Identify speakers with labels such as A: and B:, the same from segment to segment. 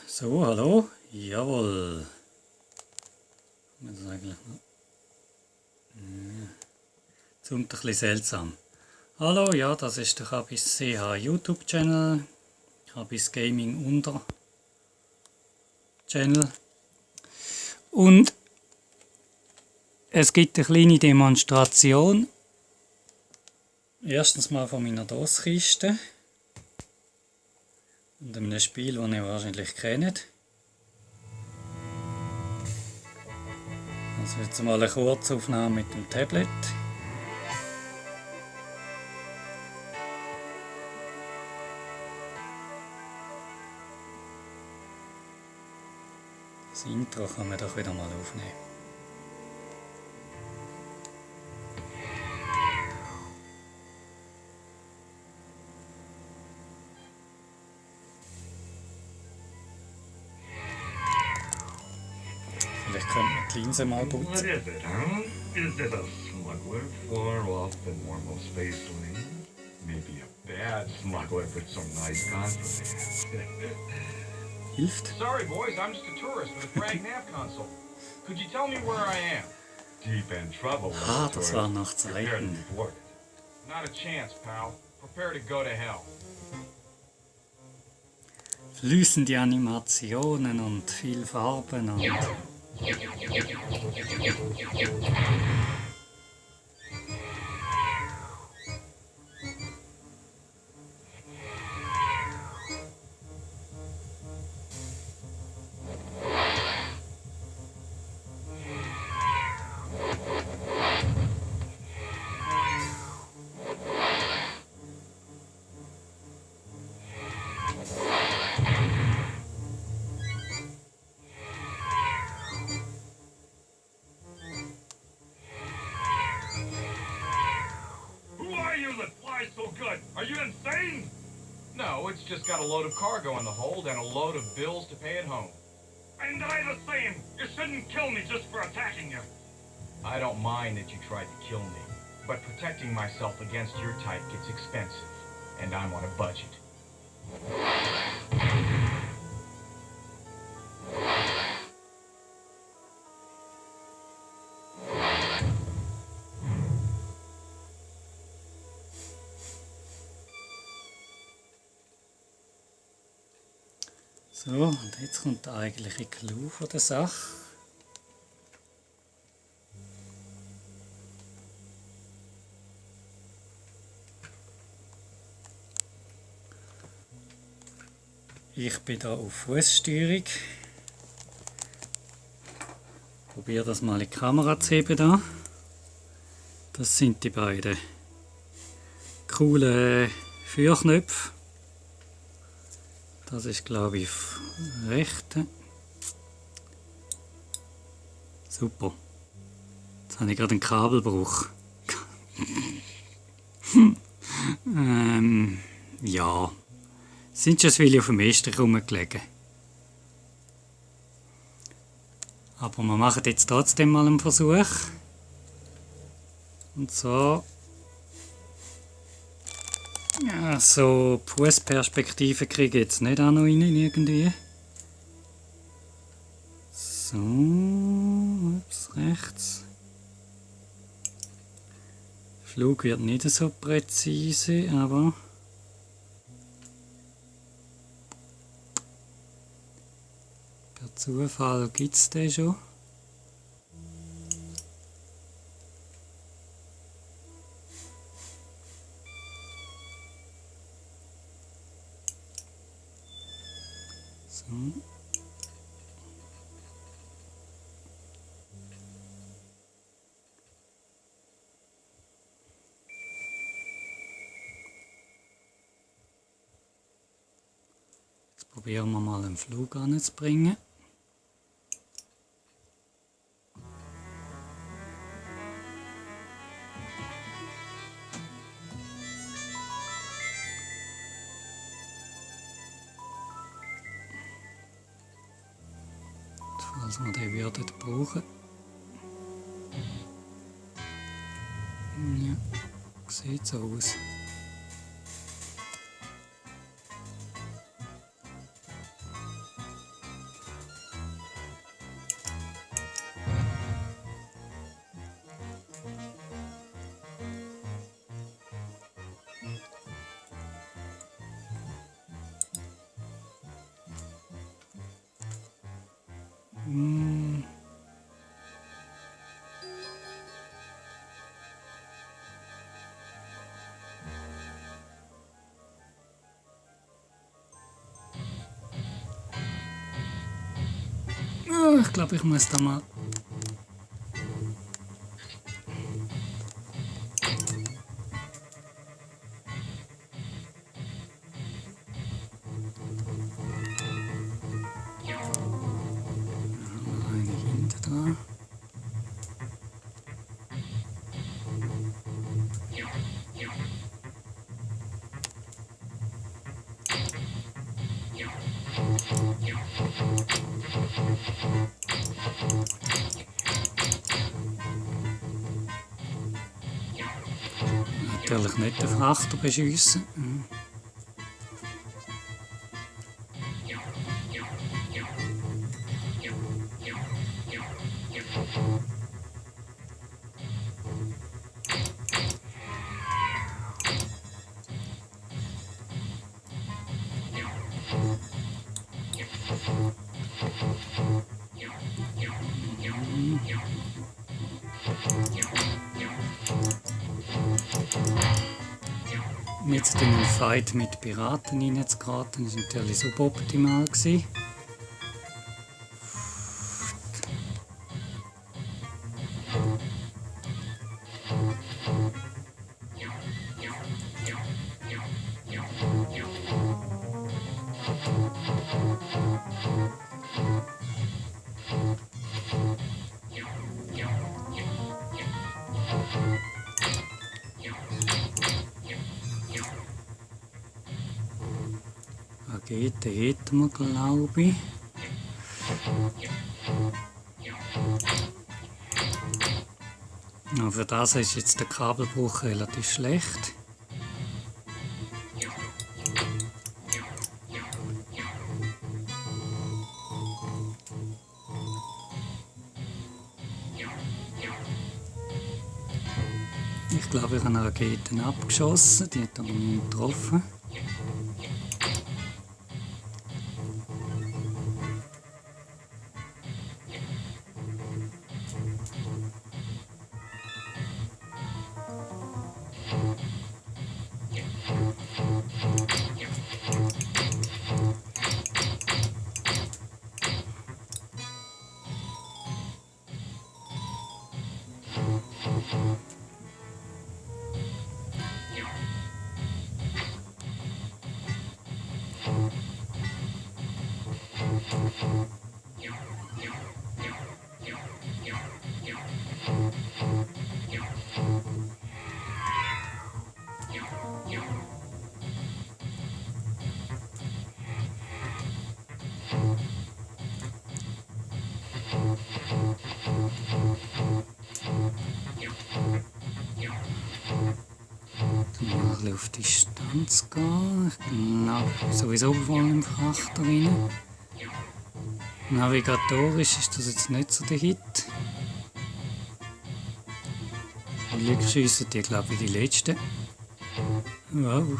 A: So, hallo? Jawohl. Das ist eigentlich noch. Zoomt ein bisschen seltsam. Hallo, ja, das ist der Kabis CH YouTube-Channel. Kabis Gaming unter Channel. Und es gibt eine kleine Demonstration. Erstens mal von meiner DOS-Kiste. Und einem Spiel, das ihr wahrscheinlich kennt. Also jetzt mal eine Kurzaufnahme mit dem Tablet. Das Intro kann man doch wieder mal aufnehmen. Vielleicht könnte man die Linse mal putzen.
B: What is it, huh? Is it a smuggler far off the normal space lane? Maybe a bad smuggler with some nice contraband.
A: Hilft?
C: Sorry, boys, I'm just a tourist with a frag nav console. Could you tell me where I am?
B: Deep in trouble.
A: Ah, das war noch
B: Prepare to
A: Zeiten.
B: be boarded.
C: Not a chance, pal. Prepare to go to hell.
A: Fließende Animationen und viel Farben und
B: Who are you that flies so good? Are you insane?
C: No, it's just got a load of cargo in the hold and a load of bills to pay at home.
B: And I the same. You shouldn't kill me just for attacking you.
C: I don't mind that you tried to kill me, but protecting myself against your type gets expensive, and I'm on a budget.
A: so, und jetzt kommt der eigentliche Clou von der Sache. Ich bin da auf Fußsteuerung. Probiere das mal in die Kamera zu heben da. Das sind die beiden coolen Führknöpfe. Das ist, glaube ich, rechte. Super. Jetzt habe ich gerade einen Kabelbruch. Ja. Sind schon viele auf dem Estrich rumgelegen. Aber wir machen jetzt trotzdem mal einen Versuch. Und so. Ja, so Fußperspektive kriege ich jetzt nicht auch noch rein irgendwie. So, ups, rechts. Der Flug wird nicht so präzise, aber per Zufall gibt es den schon. So. Jetzt probieren wir mal einen Flug anzubringen. Falls wir den würden brauchen. Ja, sieht so aus. Ich glaube, ich muss da mal. Eine hinten dran. Natürlich nicht den Frachter beschiessen. Jetzt in einen Fight mit Piraten reinzugeraten, das war natürlich suboptimal gewesen. Rakete hätten wir, glaube ich. Ja, für das ist jetzt der Kabelbruch relativ schlecht. Ich glaube, ich habe eine Rakete abgeschossen, die hat aber nicht getroffen. Mal auf Distanz gehen. Ich glaube, ich bin sowieso voll im Frachter rein. Navigatorisch ist das jetzt nicht so der Hit. Die Leute schiessen die, glaube ich, die letzten. Wow.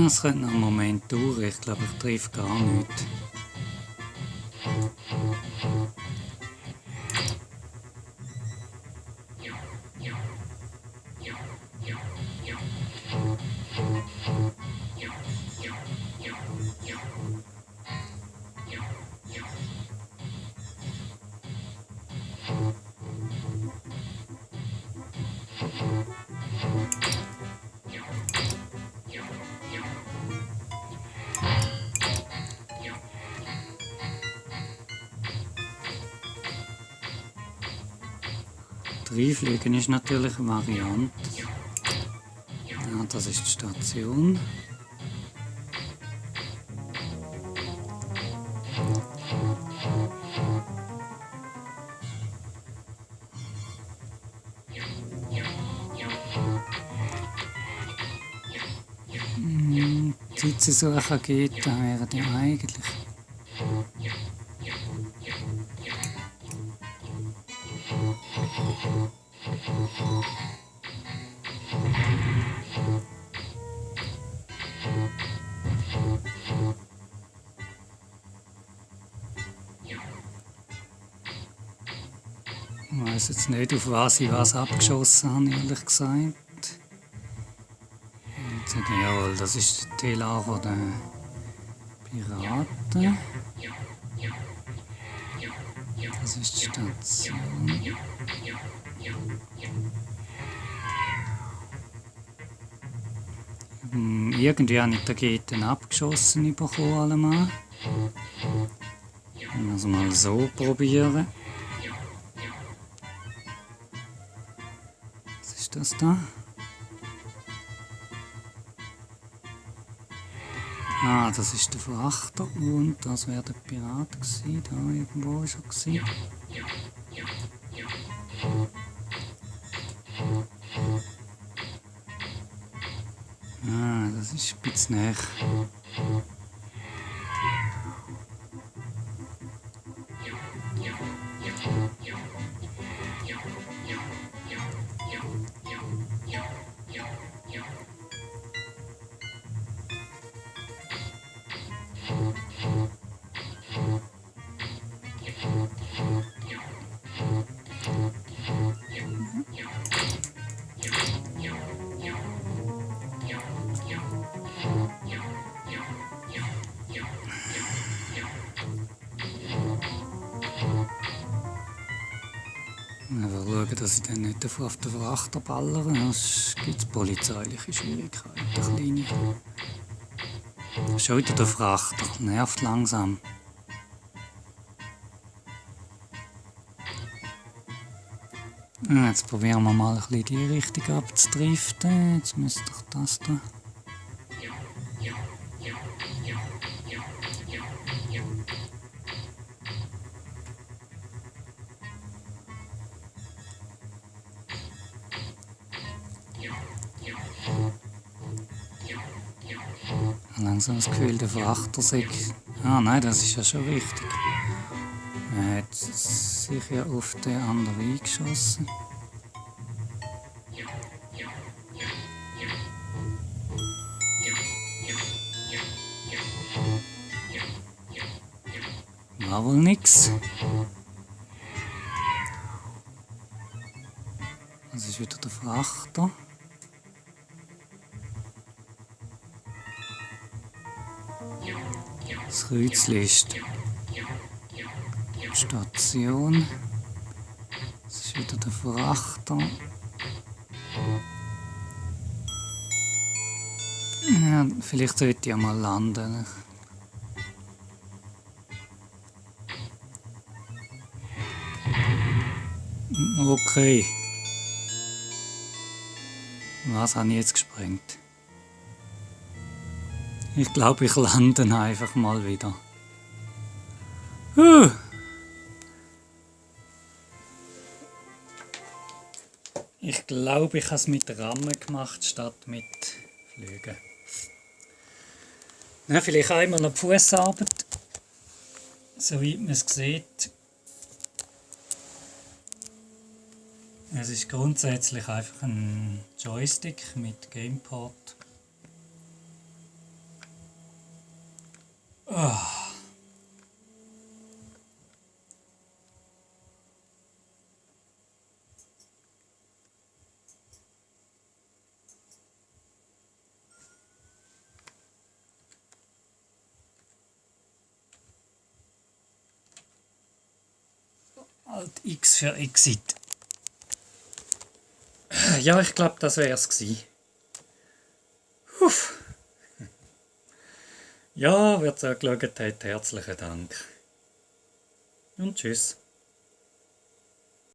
A: Es könnte noch einen Moment dauern, ich glaube, ich treffe gar nichts. Reinfliegen ist natürlich eine Variante. Ja, das ist die Station. Sitzsuche geht, dann wäre die eigentlich. Ich weiss jetzt nicht, auf was ich was abgeschossen habe, ehrlich gesagt. Ich sage, jawohl, das ist der Telar von den Piraten. Das ist die Station. Irgendwie habe ich dagegen abgeschossen bekommen, allemal. Ich muss mal so probieren. Was ist das da? Ah, das ist der Frachter und das wäre der Pirat gewesen, da irgendwo schon gewesen. Ah, das ist ein bisschen näher. Einfach schauen, dass ich dann nicht auf den Frachter ballere, sonst gibt es polizeiliche Schwierigkeiten, kleine. Schon wieder der Frachter, nervt langsam. Jetzt probieren wir mal ein bisschen die Richtung abzudriften. Jetzt müsste doch das da. Langsam das Gefühl, der Frachter sagt, ah nein, das ist ja schon richtig. Er hat sich ja auf den anderen eingeschossen. War wohl nix. Das ist wieder der Frachter. Das Kreuzli ist die Station. Das ist wieder der Frachter. Ja, vielleicht sollte ich ja mal landen. Okay. Was habe ich jetzt gesprengt? Ich glaube, ich lande einfach mal wieder. Ich glaube, ich habe es mit Rammen gemacht, statt mit Flügen. Ja, vielleicht einmal noch die Fußarbeit, soweit man es sieht. Es ist grundsätzlich einfach ein Joystick mit Gameport. Oh. Alt X für Exit. Ja, ich glaube, das wäre es gewesen. Ja, wer zugeschaut hat, herzlichen Dank. Und tschüss.